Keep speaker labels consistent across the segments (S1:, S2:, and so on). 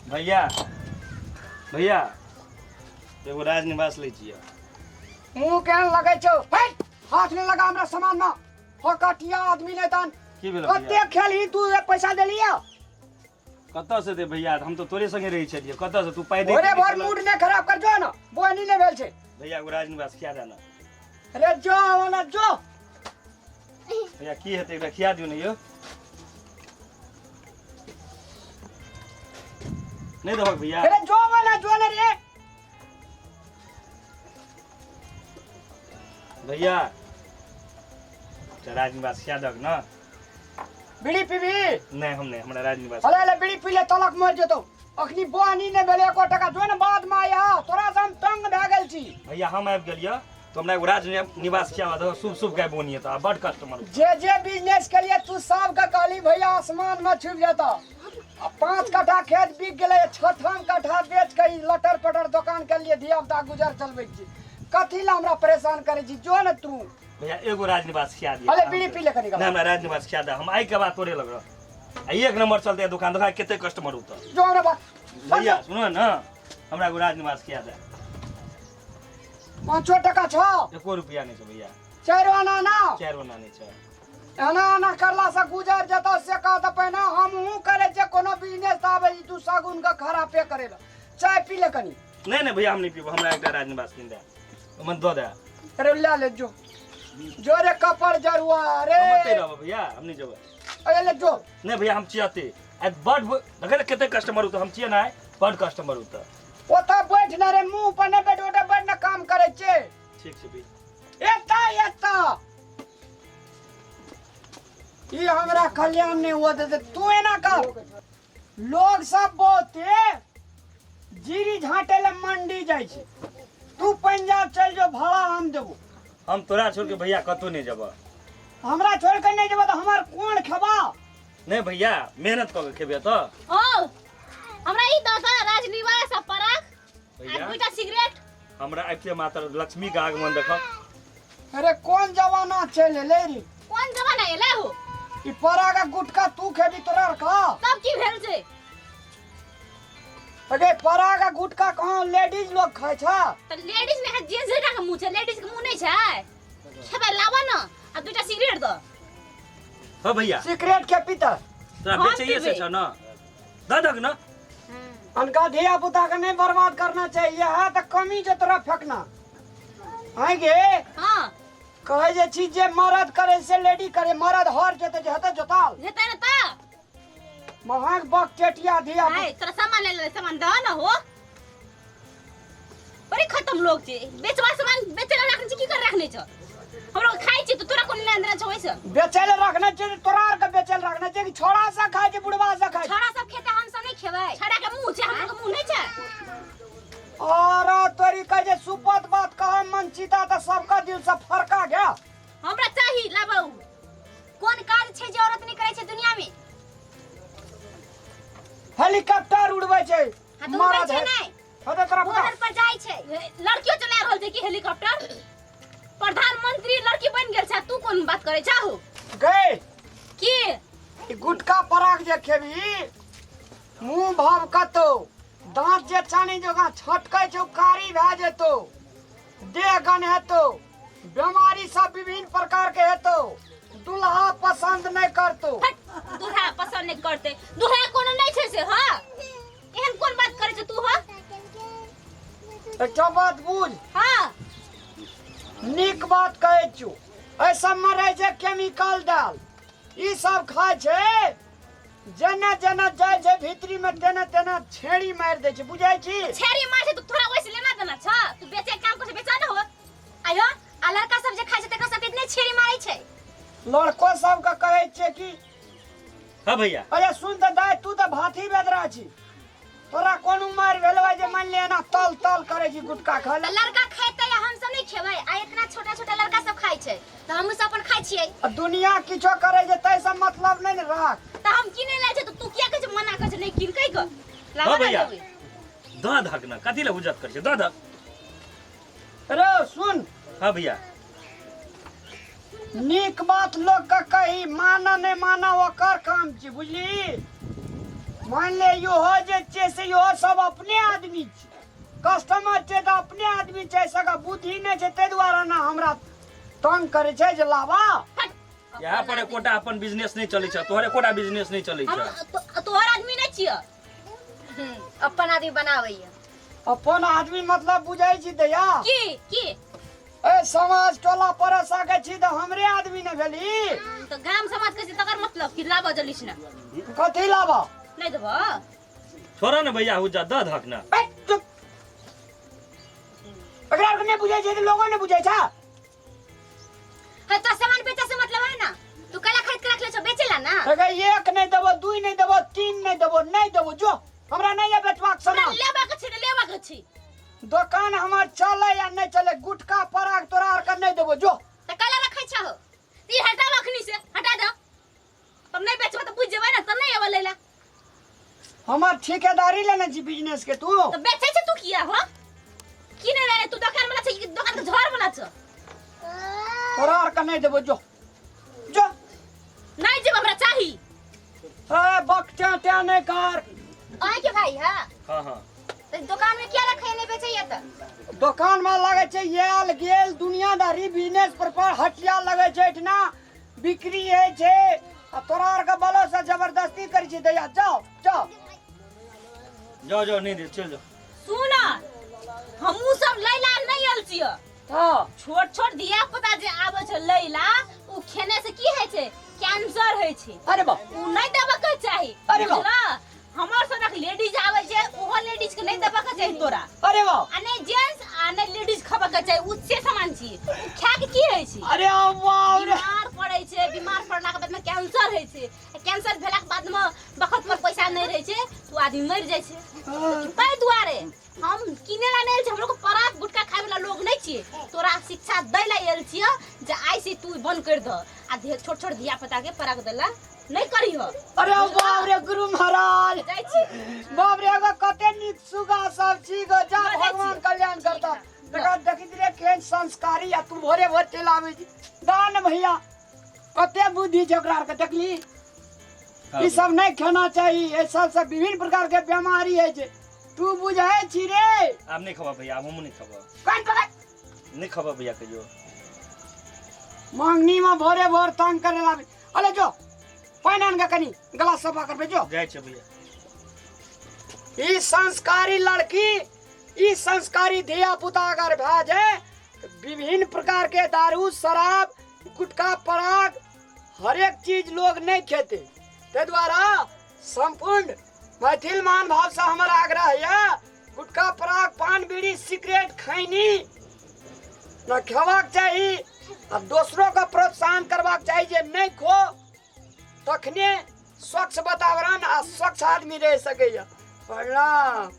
S1: भैया, भैया, एगो राजनिवास लै छियै।
S2: मुँह केहन लगै छौ? हट, हाथ नहि लगा हमरा सामान में। फकटिया आदमी नहि तहन।
S1: की भेल भैया?
S2: कते खेलही तू? एक पैसा देलियै?
S1: कतऽ से दे भैया? हम तऽ तोरे संगे रहै छलियै, कतऽ से तू पाइ दे?
S2: भोरे भोर मूड नहि खराब कर, जो ने, बोनी नहि भेल छै।
S1: भैया, एगो राजनिवास खिया दे ने।
S2: अरे जो ओना जो।
S1: भैया, की हेतै? एकरा खिया दियौ ने यौ। नहि देबक भैया?
S2: अरे जो वाला जो ने रे।
S1: भैया, राजनिवास खिया दक ने।
S2: बीड़ी पीबी?
S1: नहि, हम नहि, हमरा राजनिवास।
S2: अरे ले, बीड़ी पी ले, तलक मर जेतौ। अखनी बोनी नहि भेलै एको टका, जो ने, बाद मे आया। तोरा से हम तंग भए गेल छी।
S1: भैया, हम आबि गेलियै तऽ हमरा एगो राजनिवास खियाबऽ दह। शुभ शुभ गाय बोनी हेतौ, बड कस्टमर।
S2: जे जे बिजनेस के लिए तू सबके कहली भैया आसमान में छुपि जेता, आ 5 कट्ठा खेत बिक गेलै, छठम कट्ठा बेच के ई लटर पटर दोकान के लिए धिया पुता गुजर चलबै छी। कथी ला हमरा परेशान करै छी? जो ने तू।
S1: भैया, एगो राजनिवास खिया दिअ।
S2: अरे बीड़ी पी ले कनी।
S1: नहि, हमरा राजनिवास खिया दे, हम आइ के बाद तोरे लग रह। आ एक नंबर चलते दुकान, देखा कते कस्टमर उतर।
S2: जो हमरा बात।
S1: भैया, सुनो ने, हमरा एगो राजनिवास खिया दे।
S2: 5 टका छौ?
S1: एको रुपया नहि छै भैया।
S2: 4 आना ना?
S1: 4 आना नहि छै।
S2: एना एना करला से गुजर जेतौ से कह तऽ पहिने। हमहूँ करै छियै कोनो बिजनेस तऽ आबै तू सगुन के खरापे करे ला। चाय पी ले कनी।
S1: नहि नहि भैया, हम नहि पीबो, हमरा एकटा राजनिवास कीन दे, ओहिमे दऽ दे।
S2: अरे ले ले, जो जो रे कपड़ जरुआ रे।
S1: हम ओतै रहब भैया, हम नहि जेबै।
S2: अरे ले जो।
S1: नहि भैया, हम छियै अते। आइ बड देखै ने कते कस्टमर उतर, हम छियै ने आइ बड कस्टमर उतर।
S2: ओतऽ बैठ ने रे, मुंह पर नहि बैठ, ओतऽ बैठ ने, काम करै छियै।
S1: ठीक छै भैया।
S2: एतऽ एतऽ ई हमरा कल्याण नहि हुआ देते। तू एना कर, लोग सब बहुते जीरी झाँटे ले मंडी जाइ छै, तू पंजाब चल जो, भाड़ा हम देबो।
S1: हम तोरा छोड़ के भैया कतहु नहि जेबह।
S2: हमरा छोड़ के नहीं जेबो तऽ हमर कोन खेबा?
S1: नहि भैया, मेहनत कऽ के खेबै तऽ।
S3: ओ हमरा ई दऽ दऽ राजनिवास आ पराग आ
S1: भैया,
S3: दूटा सिगरेट।
S1: हमरा आबिते माता लक्ष्मी के आगमन देखब।
S2: अरे कोन जमाना चलि एलै रे?
S3: कोन जमाना एलै हो?
S2: ई पराग आ गुटखा तू खेबी तोरा आर का?
S3: तब की भेल छै?
S2: अगे पराग आ गुटखा कहाँ लेडीज लोग खाइ छै?
S3: तऽ लेडीज ने जेंट्स जेटा के मुंह छै, लेडीज के मुंह नहि छै? खेबै लाबऽ न आ दूटा सिगरेट दऽ।
S1: हाँ भैया।
S2: सिगरेट के पीता?
S1: तोरा
S3: हम
S1: बेचैए से
S3: पीबै।
S1: छौ न, दऽ दक न।
S2: अनका धिया पुता के नहीं बर्बाद करना चाहिए है तऽ कमी जो तोरा फेंकना आइ गे।
S3: हाँ।
S2: कहै जे छी जे मर्द करे से लेडी करे, मर्द हर जोते जे हेतै जोताल।
S3: हेतै ने तऽ।
S2: महग बक चेटिया धिया।
S3: हाय, तोरा सामान ले ले, सामान दऽ न हो। बड़ी खत्म लोग छै। बेचवा सामान बेचे ला राखने छै की कर राखने छ? हमरो खाइ छै तऽ तोरा कोन लेन देना छौ ओइसँ?
S2: बेचै लए रखने छै तोरा आर के? बेचै लए रखने छै कि छोड़ा से खाइ छै, बुढ़वा से खाइ छै?
S3: छोड़ा सब खेतै, हम सब नहि खेबै? छोड़ा के मुंह छै, हमरो के मुंह नहि छै?
S2: और तोरी कहै जे सुपत बात कह मन चिता तऽ सबका दिल से फरका गया।
S3: हमरा चाही, लाबौ। कोन काज छै जे औरत नहि करै छै दुनिया में?
S2: हेलीकॉप्टर उड़बै छै।
S3: हाँ, तऽ उड़बै
S2: मरद
S3: छै
S2: है।
S3: नहि।
S2: हँ तऽ तोरा बता।
S3: बॉर्डर पर जाइ छै, लड़कियो चला रहल छै कि हेलीकॉप्टर? प्रधानमंत्री लड़की बनि गेल छै, तू कोन बात करै छहु?
S2: गए।
S3: की?
S2: ई गुटका पराग जे खेबही मुंह भाव कतौ, दाँत जे चानी जकाँ छटकै छौ कारी भए जेतौ, देह गन हेतौ, बीमारी सब विभिन्न प्रकार के हेतौ, दुल्हा पसंद नहीं करतौ।
S3: हट, दुल्हा पसंद नहीं करते, दुल्हा कोनो नहीं छै से। हाँ, एहन कोन बात करै छै तू? हाँ।
S2: एकटा बात बुझ।
S3: हाँ।
S2: नीक बात कहै छु, एहि सबमे रहै छै केमिकल दाल, ई सब खाइ छै, जेना जेना जाइ छै भीतरी में तेना तेना छेड़ी मारि दै छै, बुझै छी?
S3: छेड़ी मार छै तऽ तोरा ओइसे लेना देना छ? तू बेचे के काम कर छै, बेचा न हो। आयो आ लड़का सब जे खाइ छै तकरा सब इतने छेड़ी मारै छै।
S2: लड़को सबके कहै छियै कि
S1: हाँ भैया।
S2: अरे सुन तऽ दाय, तू तऽ भाथी बेदरा छी, तोरा कोन उमर भेलौ जे मान ले एना तल तल करै छी गुटखा खा
S3: तऽ
S2: ले?
S3: लड़का खेतै आ हम सब नहि खेबै? आ इतना छोटा छोटा लड़का सब खाइ छै तऽ हमहूँ सब अपन खाइ छियै।
S2: आ दुनिया किछो करै छै ताहि सब मतलब नहि ने राख।
S3: तऽ हम किनै लै छै तऽ तू किया कहै छै, मना करै छै नहि किन कहि कऽ?
S1: हाँ
S3: लाबऽ ना।
S1: भैया।
S3: देबै।
S1: दऽ धक न, कथी लए हुज्जत करै छै? दऽ धक।
S2: अरे सुन।
S1: हाँ भैया।
S2: नीक बात लोक के कही माना नहि माना ओकर काम छी बुझली। मान ले इहो जे छै से इहो सब अपने आदमी छै, कस्टमर छै तऽ अपने आदमी छै, सका बुद्धि नहि छै ताहि दुआरे ने हमरा तंग करै छै जे लाबा।
S1: यहाँ पर एकोटा अपन बिजनेस नहीं चलै छै, तोहर एकोटा बिजनेस नहीं चलै
S3: हम
S1: छै।
S3: तोहर आदमी नहीं छियो।
S4: अपन आदमी बनाबैया।
S2: अपन आदमी मतलब बुझै छी दैया
S3: की की
S2: ए समाज टोला पड़ोसा के छी तऽ हमरे आदमी ने भेली।
S3: तो गाम समाज के छी तकर मतलब कि लाबऽ जल्दी से ना।
S2: कथी लाबऽ?
S3: नहीं देबऽ।
S1: छोड़ो ने भैया, हुजा दऽ धक ना।
S2: ए, चुप। एकरा आरके नहि बुझै छै तऽ लोगो नहि बुझै छै।
S3: है तो सामान बेचे से मतलब है ना, तू कला खरीद के रख ले छो बेचेला ना।
S2: अगर एक नहीं देबो, दुई नहीं देबो, तीन नहीं देबो, नहीं देबो जो हमरा नहीं है बेचबाक
S3: हमरा
S2: सामान।
S3: लेबा के छी लेबा के छी।
S2: दोकान हमर चले या नहीं चले, गुटखा पराग तोरा आर के नहीं देबो जो।
S3: त कला रखै छहो ई हटाब अखनी से हटा दो, तब नहीं बेचबो त बुझ जेबै ना, त नहीं आबे लैला।
S2: हमर ठेकेदारी लेने छी बिजनेस के तू।
S3: त बेचै छै तू किया हो? की नहीं रे तू दोकान वाला छै कि दोकान के झोर वाला छ?
S2: तोरा आर के नहीं देबो जो जो।
S3: नहीं जेब हमरा चाही।
S2: ए बकचा त्या नहीं कर।
S4: अहीं के भाई है?
S1: हां हां।
S4: त दोकान में किया रखे नहीं बेचैया त?
S2: दोकान में लगे छै आयल गेल दुनियादारी बिजनेस पर पर हटिया लगे छै, एठना बिक्री होइ छै आ तोरा आर के बलो से जबरदस्ती करै छै दैया। जाओ जाओ
S1: जाओ जाओ नहीं दे चल जाओ।
S3: सुन हमू सब लैला नहीं आयल छियो।
S2: हां।
S3: छोट छोट धिया पुता जे आबै छै लैला उ खेने से की होइ छै? कैंसर होइ छै।
S2: अरे बाप।
S3: उ नहीं देबऽ के चाही।
S2: अरे बाप।
S3: बुझला? हमर सनक लेडीज आबै छै ओहो लेडीज के नहीं देबऽ के चाही तोरा।
S2: अरे बाप।
S3: आ नहीं जेंट्स आ नहीं लेडीज खबऽ के चाही, उ से सामान छी। उ खा के की होइ छै?
S2: अरे बाप रे।
S3: बीमार पड़ै छै, बीमार पड़ला के बाद में कैंसर होइ छै, कैंसर भेला के बाद में बखत पर पैसा नहीं रहै छै तो आदमी मरि जाइ छै। ताहि दुआरे हम किने ला नहीं आयल छियै, हमरो के पराग गुटखा खाय वाला लोग नहीं छियै। तोरा शिक्षा दै ला आयल छियै जे आइ से तू बंद कर दह आ छोट छोट धिया पुता के पराग देला नहीं करिह।
S2: अरे बाप रे गुरु महाराज।
S3: जाइ छी।
S2: बाप रे एगो कते नीक सुगा सब छी गो, जा
S3: जाइ छी।
S2: भगवान कल्याण करता। देखा देखी रे केहन संस्कारी आ तू भोरे भोर चलि आबै छी। दान भैया कते बुद्धि छै ओकरा आरके देखली? ई सब नहीं खाना चाही, एहि सबसँ विभिन्न प्रकार के बीमारी होइ छै। तू बुझै छी रे?
S1: आब नहीं खबा भैया, आब हमहूँ नहीं खबा।
S2: कान पकड़।
S1: नहीं खबा भैया कहियो।
S2: मांगनी में भोरे भोर तंग करे लागे। अरे जो पानि आन के कनी गला सफा करबे जो।
S1: जाइ छै भैया।
S2: ई संस्कारी लड़की, ई संस्कारी धिया पुता अगर भए जाए विभिन्न प्रकार के दारू शराब गुटखा पराग हरेक चीज लोग नहीं खेते। ताहि दुआरे संपूर्ण मैथिल मान भाव से हमर आग्रह यऽ गुटखा पराग पान बीड़ी सिगरेट खैनी न खेबाक चाही आ दोसरो के प्रोत्साहन करबाक चाही जे नहीं खो, तखने स्वच्छ वातावरण आ स्वच्छ आदमी रह सकैया। प्रणाम।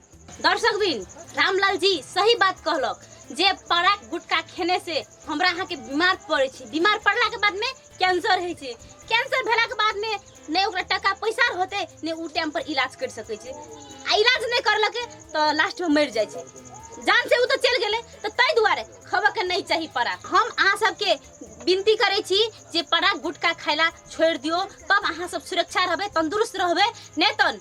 S3: दर्शक बिन रामलाल जी सही बात कहलक जे पराग गुटखा खेने से हमरा अहाँ के बीमार पड़े छै, बीमार पड़ला के बाद में कैंसर होइ छै, कैंसर भेला के बाद में नहीं ओकरा टका पैसा होते नहीं उ टाइम पर इलाज कर सकै छै, आ इलाज नहीं करलके तो लास्ट में मरि जाइ छै, जान से उ तो चलि गेलै। तो ताहि दुआरे खबऽ के नहीं चाही पराग। हम अहाँ सबके विनती करै छी जे पराग गुटखा खाइला छोड़ि दियौ, तब अहाँ सब सुरक्षा रहबै, तंदुरुस्त रहबै। नहीं तन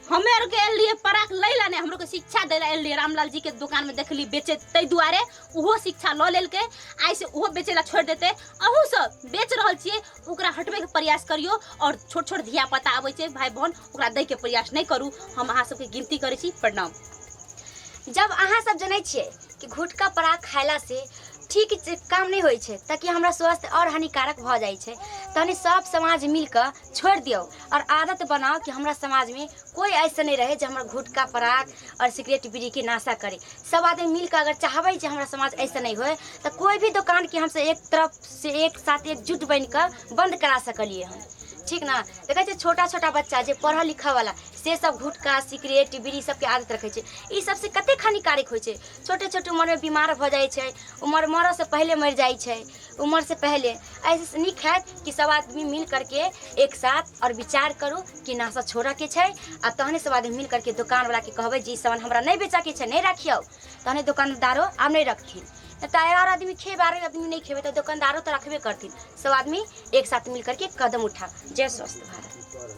S3: हमे आर के आयल रहियै पराग लै ला नहीं, हमरो के शिक्षा दै ला आयल रहियै। रामलाल जी के दुकान में देखली बेचे, ताहि दुआरे ओहो शिक्षा लऽ लेलकै, आइ से ओहो बेचे ला छोड़ि देतै। अहूँ सब बेच रहल छियै ओकरा हटबैके प्रयास करियौ, और छोट छोट धिया पुता आबै छै भाय बहन ओकरा दैके प्रयास नहि करू। हम अहाँ सबके गिनती करै छी। प्रणाम।
S4: जब अहाँ सब जनै छियै कि गुटखा पराग खायला से ठीक काम नहि होइ छै, ताकि हमरा स्वास्थ्य और हानिकारक भऽ जाइ छै, तहने सब समाज मिलकऽ छोड़ि दियौ और आदत बनाउ कि हमरा समाजमे कोइ ऐसे नहि रहै जे हमर गुटखा पराग और सिगरेट बीड़ीके नाशा करे। सब आदमी मिलकऽ अगर चाहबै जे हमरा समाज ऐसे नहि होइ तऽ कोइ भी दोकानके हमसब एक तरफ से एक साथ एकजुट बनिकऽ बन्द करा सकलियै हन, ठीक ना। देखै छियै छोटा छोटा बच्चा जे पढ़ऽ लिखऽ वाला से सब गुटखा सिगरेट बीड़ी सबके आदत रखै छै। ई सबसे कतेक हानिकारक होइ छै, छोटे छोटे उमरमे बीमार भऽ जाइ छै, उमर मरऽसँ पहिले मरि जाइ छै, उमर से पहले। ऐसे नीक हैत कि सब आदमी मिल करके एक साथ और विचार करू कि नाशा छोड़ऽके छै, आ तहने सब आदमी मिल करके दोकानवलाके कहबै जे ई सामान हमरा नहि बेचऽके छै, नहि राखियौ, तहने दोकानदारो आब नहि रखथिन। तऽ 11 आदमी खेबै, 12 आदमी नहि खेबै तऽ दोकानदारो तऽ रखबे करथिन। सब आदमी एक साथ मिल करके कदम उठाओ। जय स्वस्थ भारत।